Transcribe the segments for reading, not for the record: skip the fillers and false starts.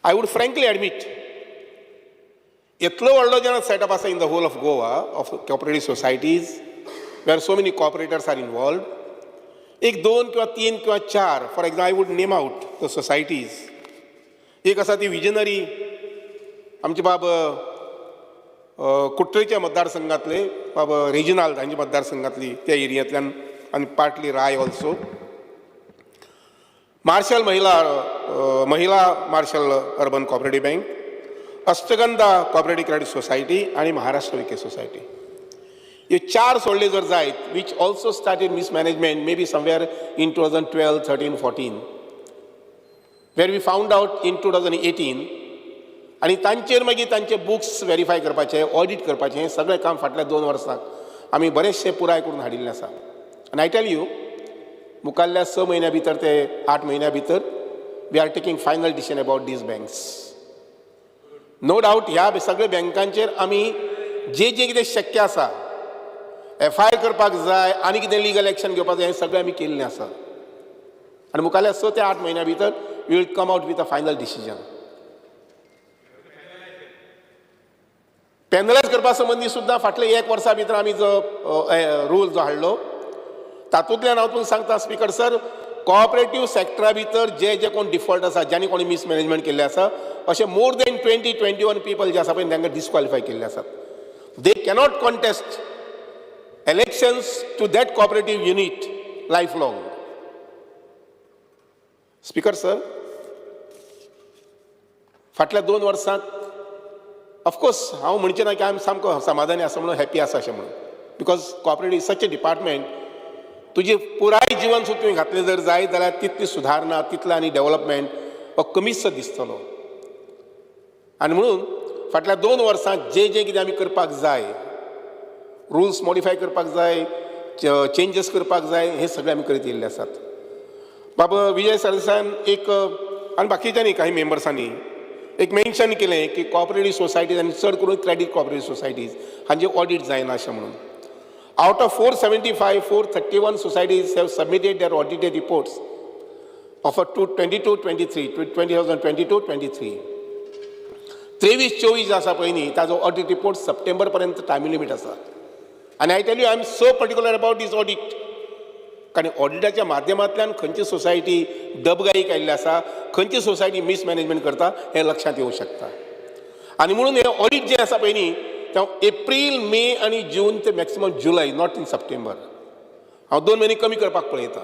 I would frankly admit, इतलो व्हडलो जेन्ना सेटअप आसा in the whole of Goa of cooperative societies where so many cooperators are involved, एक दोन किंवा तीन किंवा चार, for example, I would name out the societies. एक आसा ती विजनरी, आमचे बाब कुट्ट्रेच्या मतदारसंघातले बाब रेजिनाल्ड हांच्या मतदारसंघातली, त्या एरियांतल्यान, आनी पार्टली राय ऑल्सो. मार्शल महिला, महिला marshal urban cooperative bank, Ashtagandha cooperative credit society आनी महाराष्ट्र विके सोसायटी. हे चार सोडले जर जायत, which also started mismanagement maybe somewhere in 2012, 13, 14, where we found out in 2018. आनी तांचेर मागीर तांचे बुक्स वेरीफाय करपाचे, ऑडीट करपाचें, हें सगळें काम फाटल्या 2 वर्सांक आमी बरेचशें पुराय करून हाडिल्लें आसा. आनी I tell you, मुखाल्ल्या 6 म्हयन्या भितर ते 8 म्हयन्या भितर we are taking final decision about these banks. No doubt, ह्या सगळ्या बँकांचेर आमी जे जे कितें शक्य आसा, एफआयआर करपाक जाय आनी कितें लिगल एक्शन घेवपाक जाय, हें सगळें आमी केल्लें आसा. आनी मुखाल्ल्या 6 ते 8 म्हयन्या भितर we will come out with a final decision. Penalise करपा संबंदी सुद्दां फाटल्या एक वर्सा भितर आमी जो रूल जो हाडलो, तातूंतल्यान हांव तुमकां सांगता स्पीकर सर, कॉपरेटीव सेक्टरा भितर जे जे कोण डिफॉल्ट आसा, ज्यांनी कोणी मिसमॅनेजमेंट केल्लें आसा, अशे more than 20, 21 people जे आसा पळय, तांकां डिस्क्वॉलिफाय केल्ले आसात. They cannot contest elections to that cooperative unit life long. Speaker sir, फाटल्या 2 वर्सांत ऑफकोर्स हांव म्हणचें ना की आमी सामको समाधानी आसा म्हणून, हॅपी आसा अशें म्हणून, because cooperative such a department, तुजें पुराय जिवन सुद्दां तुवें घातलें जर जायत जाल्यार तितली सुदारणा, तितलें आनी डेवलपमेंट हो कमीचसो दिसतलो. आनी म्हणून फाटल्या 2 वर्सां जे जे कितें आमी करपाक जाय, रुल्स मॉडिफाय करपाक जाय, चेंजीस करपाक जाय, हे सगळें आमी करीत येयल्ले आसात. बाबा विजय सरदेसायान एक आनी बाकीच्यांनी काही मेंबर्सांनी एक मेन्शन केलें की कॉपरेटीव सोसायटीज आनी चड करून क्रेडीट कॉपरेटीव सोसायटीज हांचे ऑडीट जायना अशें म्हणून. Out of 475, 431 societies have submitted their audited reports of a 2 22 23, 2022-23. 23-24 आसा पळय न्ही, ताजो ऑडीट रिपोर्ट सप्टेंबर पर्यंत टायम लिमीट आसा. आनी I tell you, I am so particular about this audit, कारण ऑडिटाच्या माध्यमांतल्यान खंयची सोसायटी डबघाईक आयिल्ली आसा, खंयची सोसायटी मिसमॅनेजमेंट करता, हें लक्षांत येवंक शकता. आनी म्हणून हें ऑडीट जें आसा पळय न्ही, तें एप्रील, मे आनी जून ते maximum July, not in September. हांव 2 म्हयने कमी करपाक पळयतां,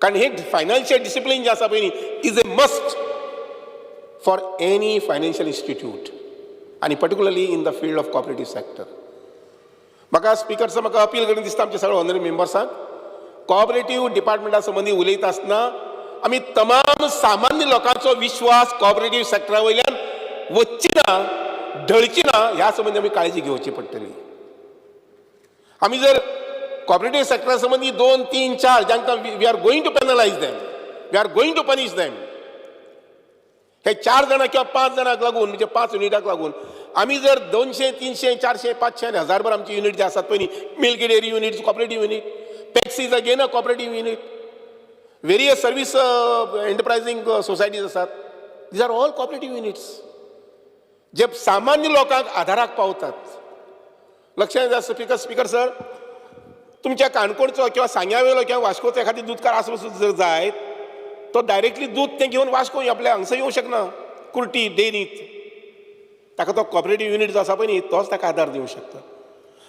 कारण हे फायनान्शियल डिसिप्लीन जें आसा पळय न्ही, is a must for any financial institute आनी particularly in the field of cooperative sector. म्हाका स्पिकर, म्हाका अपील करून दिसता आमच्या सगळ्या ऑनरेबल मेंबर्सांक, कॉपरेटीव डिपार्टमेंटा संबंदी उलयता आसतना आमी तमाम सामान्य लोकांचो विश्वास कॉपरेटीव सेक्टरा वयल्यान वच्ची ना, ढळची ना, ह्या संबंदी आमी काळजी घेवची पडटली. आमी जर कॉपरेटीव सेक्टरा संबंदी दोन, तीन, चार जांकां we are going to penalise them, we are going to punish them, हे चार जाणां किंवा पांच जाणांक लागून, म्हणजे पांच युनिटाक लागून आमी जर 200, 300, 400, 500 आनी हजारभर आमचे युनिट जे आसात पळय न्ही, milk dairy unit, cooperative unit, PACS is again a cooperative unit, various service enterprising societies आसात, these are all cooperative units जे सामान्य लोकांक आधाराक पावतात. लक्षात येता स्पीकर? स्पीकर सर, तुमच्या काणकोणचो किंवा सांग्या वयलो किंवा वास्कोचो एखादी दुदकार आसलो जर जायत, तो डायरेक्टली दूद तें घेवन वास्को आपल्या हांगसर येवंक शकना कुर्टी डेरींत. ताका तो कॉपरेटीव युनीट जो आसा पळय न्ही, तोच ताका आदार दिवंक शकता.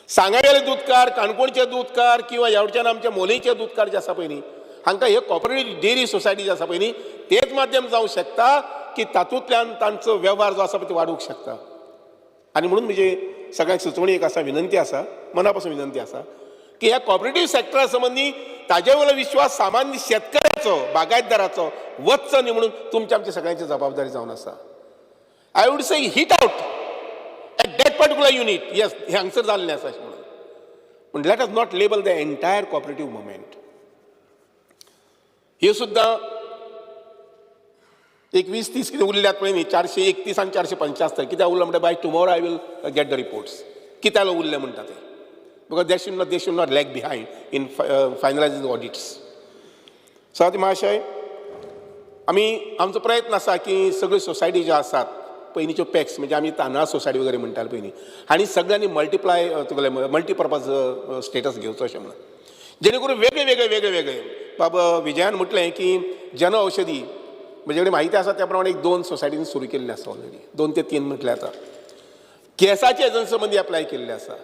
सांग्यावेले दुदकार, काणकोणचे दुदकार किंवा ह्या आमच्या मोलेचे दुदकार जे आसा पळय न्ही, हांकां हे कॉपरेटीव डेरी सोसायटी जे आसा पळय न्ही, तेच माध्यम जावंक शकता की तातूंतल्यान तांचो वेव्हार जो आसा पळय तो वाडूंक शकता. आनी म्हणून म्हजी सगळ्यांक सुचोवणी एक आसा, विनंती आसा, मना पासून विनंती आसा की ह्या कॉपरेटीव सेक्टरा संबंदी ताजे वयलो विश्वास सामान्य शेतकऱ्याचो, बागायतदाराचो वचचो न्ही म्हणून तुमच्या आमच्या सगळ्यांची जबाबदारी जावन आसा. I would say hit out at that particular unit, yes, हें हांगसर जाल्लें आसा अशें म्हणून, पूण let us not label the entire cooperative movement. हे सुद्दां एक 20-30 कितें उरल्यात पळय न्ही, 431 आनी 475 कित्याक उरलें म्हणटा, by tomorrow I will get the reports कित्याक उरलें म्हणटा ते, because they should not lag behind in finalizing audits. सभापती महाशय, आमी आमचो प्रयत्न आसा की सगळ्यो सोसायटी ज्यो आसात, पयलींच्यो पॅक्स, म्हणजे आमी तांदळा सोसायटी वगैरे म्हणटाले पयलीं, हांणी सगळ्यांनी मल्टिप्लाय तुगेले मल्टीपर्पज स्टेटस घेवचो अशें म्हणून, जेणे करून वेगळे वेगळे वेगळे वेगळे. बाबा विजयान म्हटलें की जन औषधी, म्हजे कडेन म्हायती आसा त्या प्रमाणे एक दोन सोसायटीन सुरू केल्ले आसा ऑलरेडी, दोन ते तीन म्हटलें. आतां गॅसाचे एजन्सी संबंदी अप्लाय केल्ले आसा,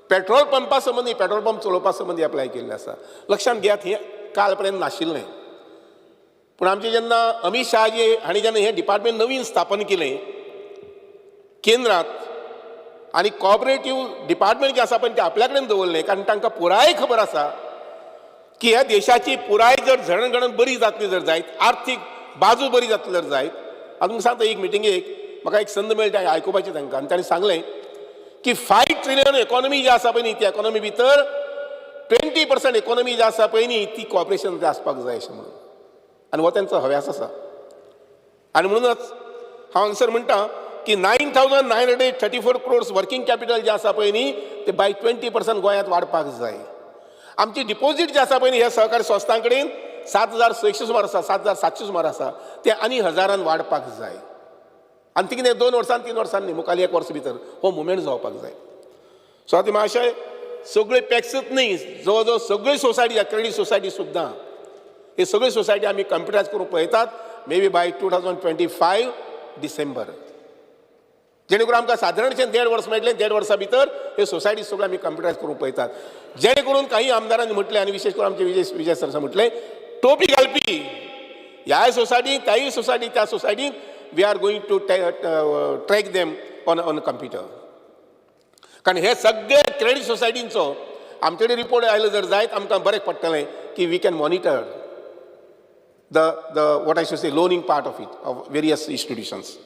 पेट्रोल पंपा संबंदी, पेट्रोल पंप चलोवपा संबंदी अप्लाय केल्ले आसा. लक्षांत घेयात, हें काल पर्यंत नाशिल्लें. पूण आमचे जेन्ना अमीत शहाजी हांणी जेन्ना हें डिपार्टमेंट नवीन स्थापन केलें केंद्रांत आनी कॉपरेटीव डिपार्टमेंट जें आसा पळय तें आपल्या कडेन दवरलें, कारण तांकां पुराय खबर आसा की ह्या देशाची पुराय जर जडणघडण बरी जातली जर जायत, आर्थीक बाजू बरी जातली जर जायत. हांव तुमकां सांगता, एक मिटिंगेक म्हाका एक संद मेळटा आयकुपाची तांकां आनी तांणी सांगलें की 5 ट्रिलियन इकॉनॉमी जी आसा पळय न्ही, ती इकॉनॉमी भितर 20% इकॉनॉमी जी आसा पळय न्ही, ती कॉपरेशन आसपाक जाय अशें म्हणून. आनी हो तेंचो हव्यास आसा. आनी म्हणूनच हांव हांगसर म्हणटा की 9934 crores working capital जें आसा पळय न्ही, ते बाय 20% गोंयांत वाडपाक जाय. आमची डिपॉझीट जे आसा पळय न्ही, ह्या सहकारी संस्थां कडेन 7600 सुमार आसा, 7700 सुमार आसा, ते आनी हजारान वाडपाक जाय. आनी ती कितें 2 वर्सान, 3 वर्सान न्ही, मुखार एक वर्स भितर हो मुवमेंट जावपाक जाय. सो आतां मातशें सगळे पॅक्सूच न्ही, जवळ जवळ सगळी सोसायटी, क्रेडीट सोसायटी सुद्दां, हे सगळी सोसायटी आमी कंप्युटरायज करूंक पळयतात, maybe by 2025 December, जेणे करून आमकां सादारणशें देड वर्स मेळटलें. देड वर्सा भितर हे सोसायटी सगळ्यो आमी कंप्युटरायज करूंक पळयतात, जेणे करून काही आमदारांनी म्हटलें आनी विशेश करून आमचे विजय विजय सर म्हटलें, टोपी घालपी ह्याय सोसायटी, त्याय सोसायटी, त्या सोसायटीत we are going to track them on computer. कारण हे सगळे क्रेडीट सोसायटींचो आमचे कडेन रिपोर्ट आयलो जर जायत, आमकां बरें पडटलें की we can monitor the what I should say loaning part of it of various institutions.